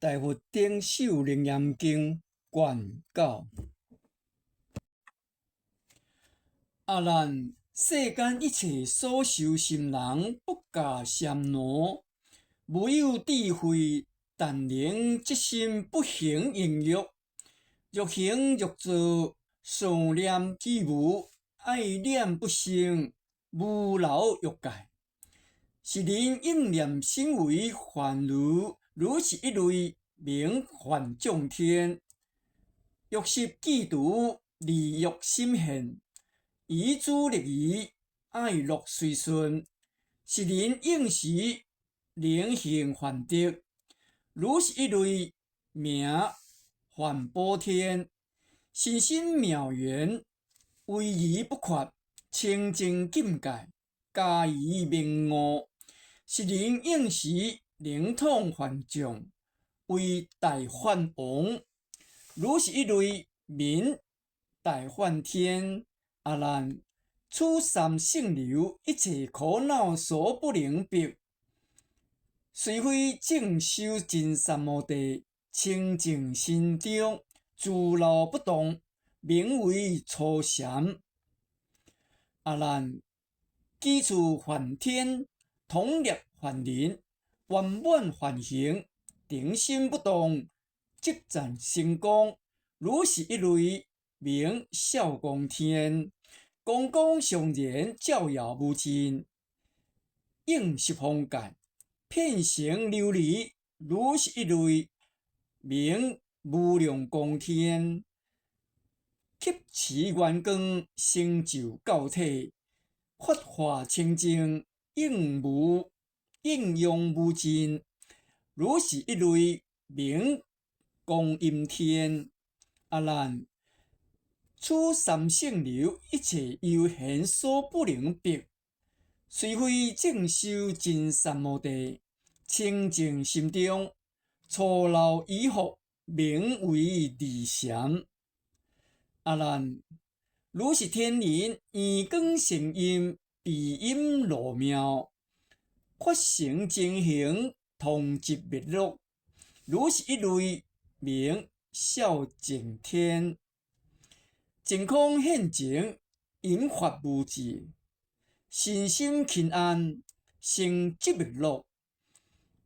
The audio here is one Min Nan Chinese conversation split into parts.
大佛頂首楞嚴經卷九。阿難，世間一切所修心人，不假暹羅，無有智慧，但能一心不行淫欲。若行若造，想念起無，愛念不生，無漏欲界。是人應念心為梵汝，如是一類，名梵眾天。欲色計度，離欲心現，以諸律儀，愛樂隨順。是人應時能行梵德，如是一類，名梵寶天。身心妙圓，威儀不缺，清淨禁戒，加以明悟。是人應時能統梵眾，為大梵王。如是一類，名大梵天。阿難，此三聖流，一切苦惱所不能逼。雖非正修真三摩地，清淨心中，住漏不動，名為初禪。阿難，彼處梵天，統攝梵人，圓滿梵行，定心不動，即讚成功。如是一類，名孝光天。光光相然，照耀無盡，應十方界，遍成琉璃。如是一類，名無量光天。給持圓光，成就教體，法華清淨，應無應用無盡。如是一類，名光音天。阿難，此三聖流，一切悠閒所不能逼。雖非正修真三摩地，清淨心中，粗陋衣服，名為二禪。阿難，如是天人，圓光成音，鼻音露妙，法成正行，通集密樂。如是一類，名孝淨天。淨空現前，引發無智，身心輕安，成寂滅樂。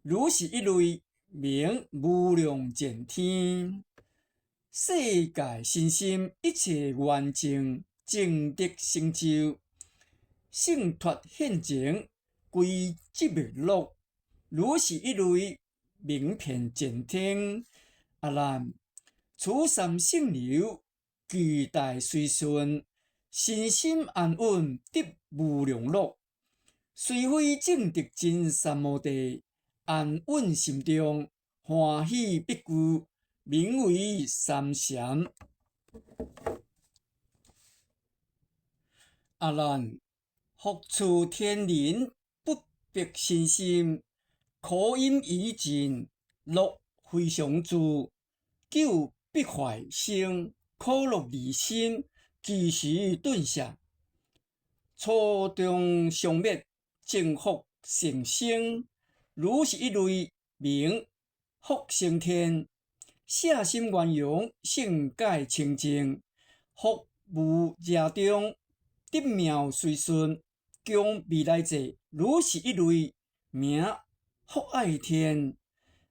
如是一類，名無量淨天。世界身心一切圓淨，證得成就，勝脫現前，歸寂滅樂。如是一類，名遍淨天。阿難，此三聖流，具大隨順，身心安穩，得無量樂。雖非證得真三摩地，安穩心中，歡喜不懼，名為三禪。阿難，復次天人不迫身心，苦陰已盡，樂非常住，久不壞生，苦樂離心，其時頓舍，粗重相滅，淨福成生。如是一類，名福生天。捨心圓融，勝解清淨，福無邪中，得妙隨順，供未來際。如是一類，名福愛天。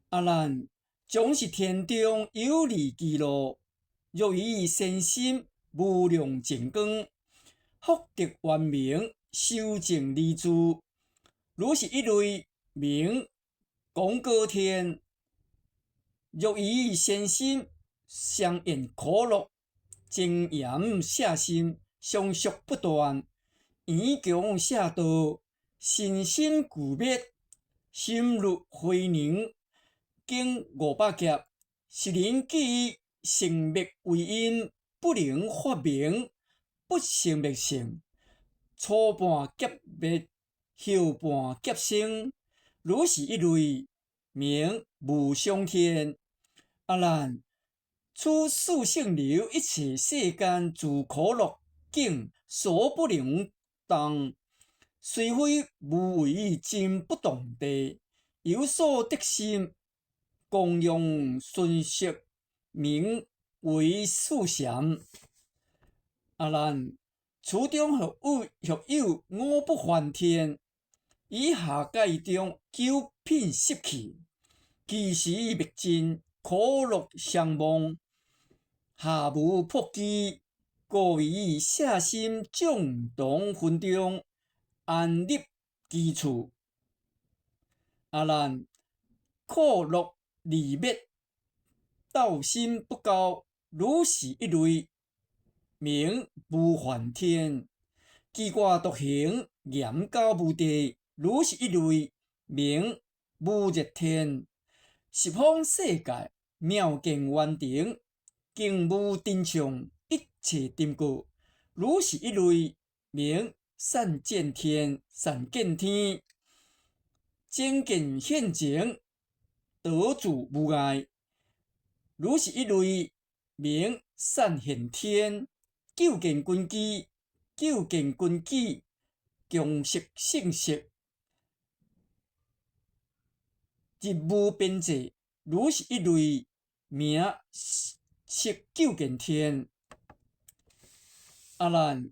阿難，將是天中有利其樂，若以善心無量淨光，福德圓明，修證離住。如是一類，名廣果天。若以善心相應苦樂，精嚴捨心，相續不斷，勉強捨道，身心俱滅，深入慧能，經500劫，是人既以生滅為因，不能發明，不生滅性，初半劫滅，後半劫生。如是一類，名無想天。阿難，此四聖流一切世間諸苦樂境所不能動，雖非無為真不動地，有所得心，供養順色，名為四禪。阿難，此中復有五不還天，於下界中九品習氣，其時滅盡，苦樂相忘，下無破機，故於捨心眾同分中安立其處。阿難，苦樂二滅，道心不交，如是一類，名無還天。機掛獨行，嚴交無地，如是一類，名無熱天。十方世界妙見圓成，經無頂上一切頂過，如是一類，名善見天、善見天。精見現前，得住無礙，如是一類，名善現天。究竟根基，究竟根基，強色勝色，入無邊際，如是一類，名色究竟天。阿難，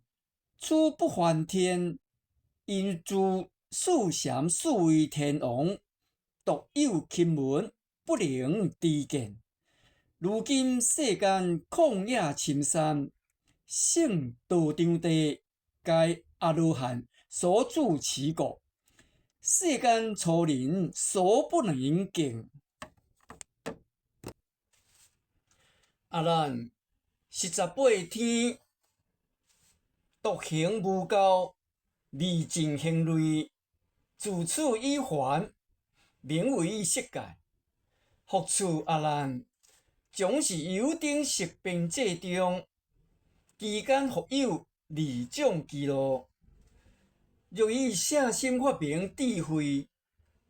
此不還天，因諸四禪四位天王，獨有聽聞，不能知見。如今世間曠野深山，勝道場地，皆阿羅漢所住持故，世間粗人所不能見。阿難，48天，獨行無交，未盡行類，自此已還，名為色界。復次阿難，總是有頂色邊際中，其間復有二種機路。若以捨心發明智慧，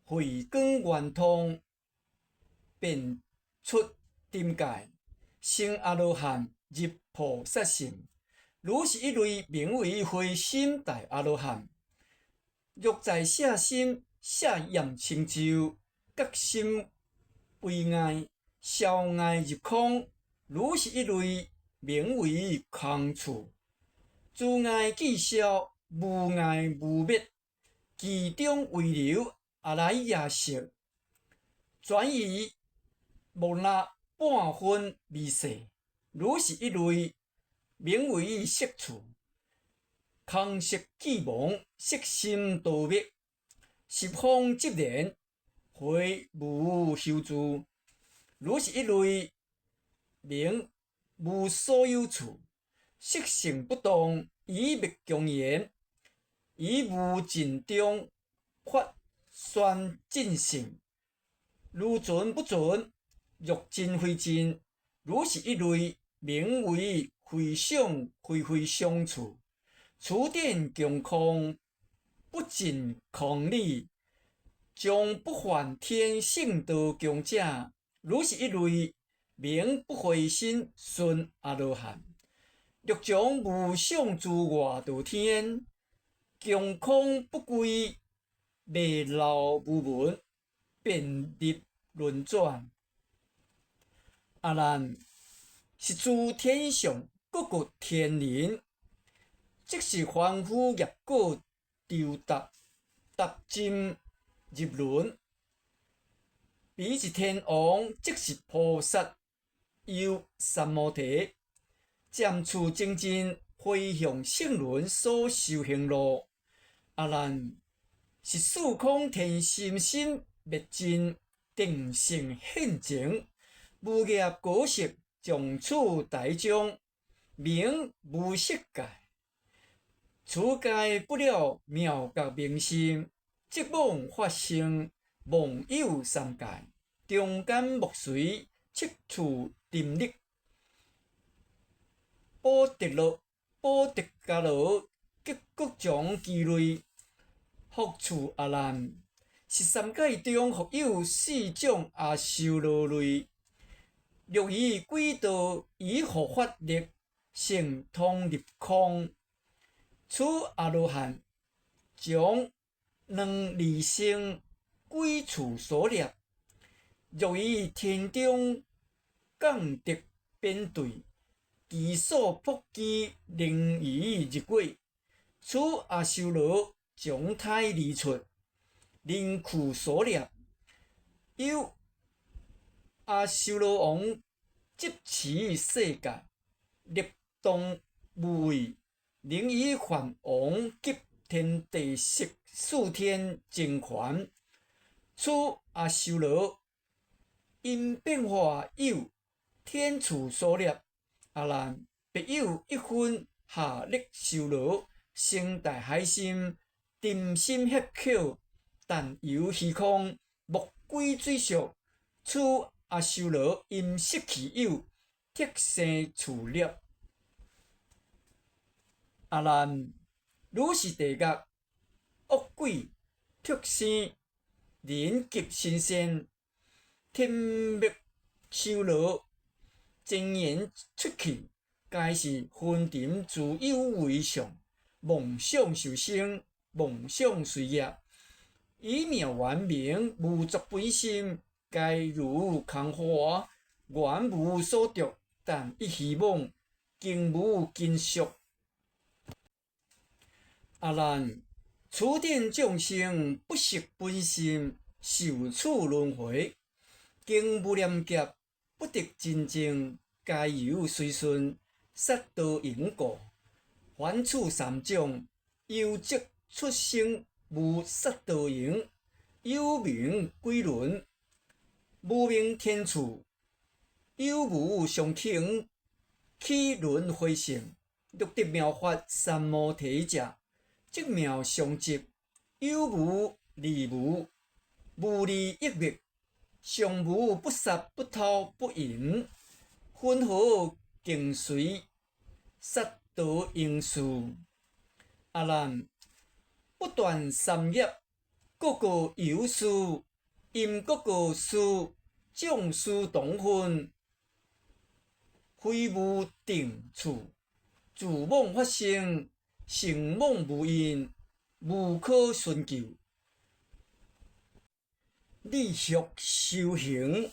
慧光圓通，便出頂界，成阿羅漢，入菩薩乘。如是一類，名為回心大阿羅漢。若在捨心捨厭成就，覺心為礙，消礙入空，如是一類，名為空處。諸礙既消，無礙無滅，其中唯留阿賴耶識，轉移末那半分微細，如是一類，名為色處。空色既亡，色心道滅，十方寂然，非無修住。如是一類，名無所有處。色性不動，以滅強言，以無盡中發宣盡性，如存不存，若真非真，如是一類，名為非想非非想處。此等強空，不盡空理，將不還天聖道強者，如是一類，名不回心順阿羅漢。欲將無想諸外道天，強空不歸，未漏無聞，便入輪轉。阿難，是諸天上各國天人，即是凡夫業果酬答，答盡入輪。彼是天王，即是菩薩，優三摩提，漸次精進，回向聖輪所修行路。阿難，是四空天心心滅盡，定性現前，無業果色，從此大眾，名無色界。此界不了妙覺明心，即妄發生，妄有三界，中間莫隨七處沉溺。補特羅、補特伽羅及各種機類，復次阿難，是三界中復有四種阿修羅類，若於鬼道以佛法力成通入空，此阿羅漢將能離生鬼處所攝，若於天中降得貶墜，其所卜居能於日月。此阿修羅從胎而出，人躯所攝。有阿修羅王執持世界，立動無畏，能與梵王及天帝釋四天爭權。此阿修羅因變化有天處所攝。阿難，彼有一分下力修羅，生大海心，沉心歇口，但遊虛空，目歸追索。此阿修羅因失去友，特生處劣。阿難，汝是地獄惡鬼，畜生，人及神仙，天目修羅，真言出去，皆是昏沉諸有為相，妄想受生，妄想隨業，以妙圓明無作本心，皆如空華，原無所得，但一虛妄，更無根屬。阿難，此等眾生不識本心，受此輪迴，經無念劫，不得真正，皆由隨順殺盜淫故。凡此三種，由則出生無殺盜淫，有名鬼輪，無明天處，有無相輕，起輪迴性，欲得妙法三摩提者，則妙相執，有無二無，無二亦滅，常無不殺不偷不淫，云何徑隨殺盜淫事？阿難，不斷三業，各個有事，因各個事，眾事同分，非無定處，自妄發生，成妄無因，無可尋求。你欲修行，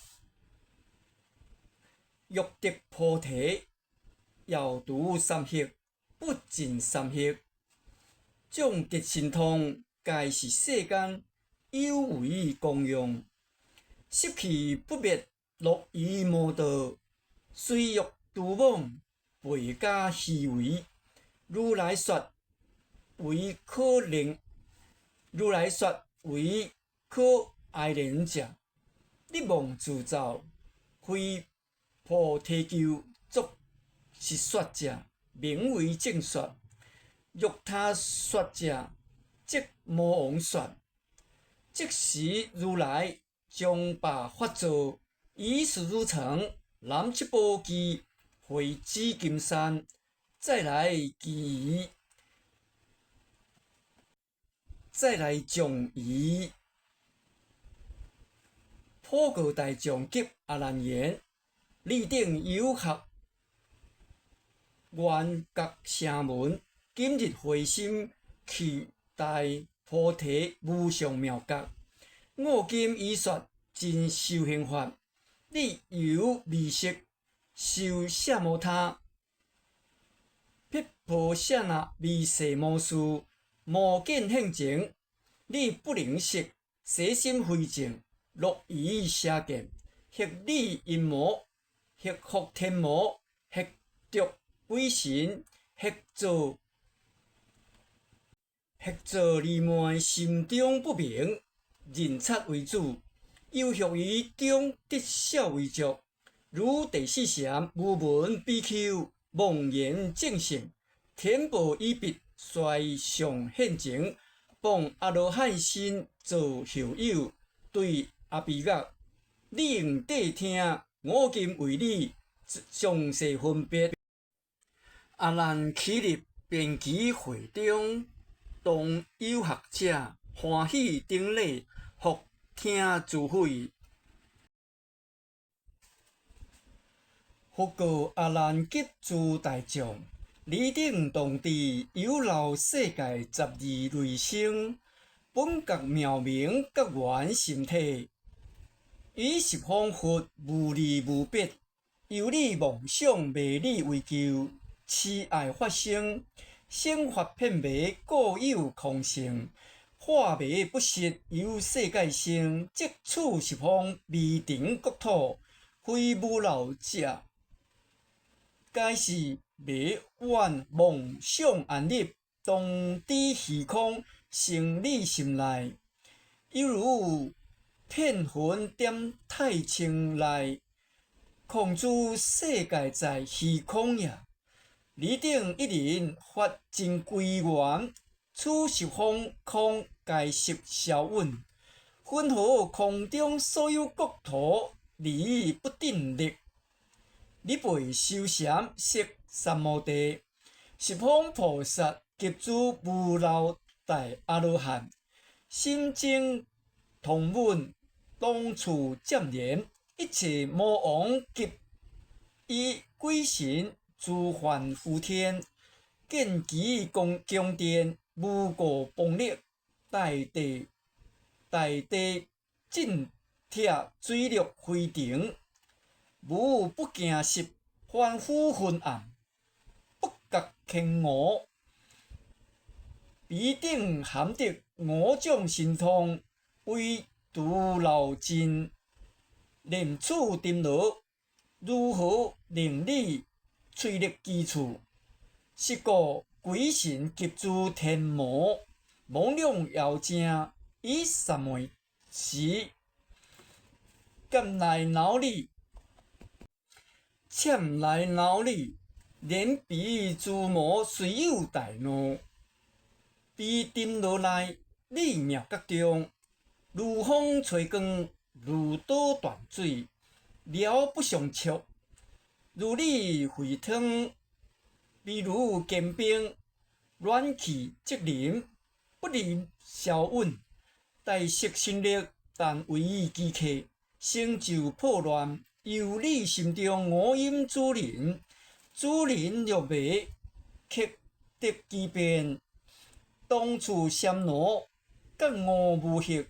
欲得菩提，要除三惑，不盡三惑，眾吉神通，皆是世間有為功用。習氣不滅，樂於魔道，隨欲諸妄，倍加虛偽。如來說為可憐，如來說為可哀憐者，你妄自造，非菩提丘作是說者，名為正說；若他說者，則魔王說。即時如來將罷法座，以是汝城南七寶居會紫金山，再來其餘，再來將疑。普告大眾及阿難言：汝等有學緣覺聲聞，今日回心契大菩提無上妙覺。我今已說真修行法，你由微色修奢摩他，毗婆舍那微細魔事，無見現前，你不能識，捨心非淨，樂於邪見，或禮陰魔，或服天魔，或著鬼神，或做離昧，心中不明，認察為主，又欲於中得小為著，如第四禪無聞比丘，妄言正性，天報已畢，衰相現前，傍阿羅漢身做後友，對阿鼻獄，你應諦聽，我今為你詳細分別。阿難起立，便其會中，當有學者歡喜頂禮，復聽諸詡。佛告阿難及諸大眾：汝等當知，有漏世界十二類生，本覺妙明覺圓心體，與十方佛無二無別，由你妄想迷理為求，癡愛發生，生法遍迷，故有空性。化迷不實，由世界生，即處十方微塵國土，非無漏者，皆是迷願妄想安立，當知虛空，成你心內，猶如遍雲點太清內，空諸世界在虛空也。汝等一人發真歸願，此十方空皆悉消殞，雲何空中所有國土而不鎮力？汝輩修禪悉三摩地，十方菩薩及諸無漏大阿羅漢，心精通敏，當處佔言，一切魔王及以鬼神諸梵輔天，建其宮宮殿，無過邦力，大地大地震拆水陸飛騰，無不驚懾，凡夫昏暗，不覺堅惡，彼等含得五種神通，為除漏盡，念處沉羅，如何令你垂力其處？是故鬼神及諸天魔，魍魎妖精，以三昧時，劍來惱你，攕來惱你，連彼諸魔雖有大怒，彼沉羅內，你妙覺中，如風吹光，如刀斷水，了不相測。如你沸湯，比如堅冰，軟氣即凝，不能消殞。大色神力，但為飢渴，成就破亂。由你心中五陰諸人，諸人若迷，克得其變。當處暹羅，覺悟無惑，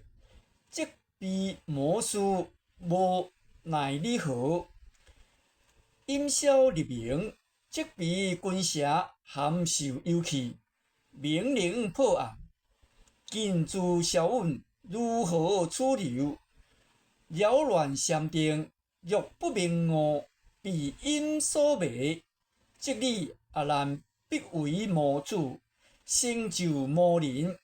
則彼魔事無奈你何？陰消入明，則彼群蛇含受幽氣，明能破暗，盡諸消殞，如何處流？擾亂禪定，若不明悟，被陰所迷，則你阿難必為魔主，成就魔人，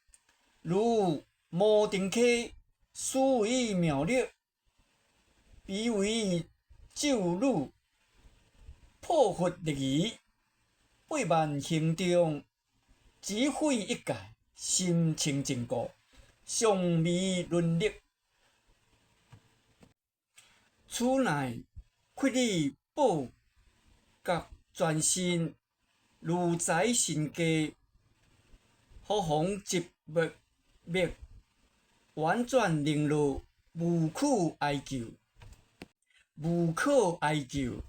如摩登伽，思維妙略，彼為咒語，破佛律儀，8萬行中，只毀一戒，心清淨故，常迷倫力。此乃屈理報覺全身，如財神家，何妨執滅滅，婉轉零落，無可哀求，無可哀求。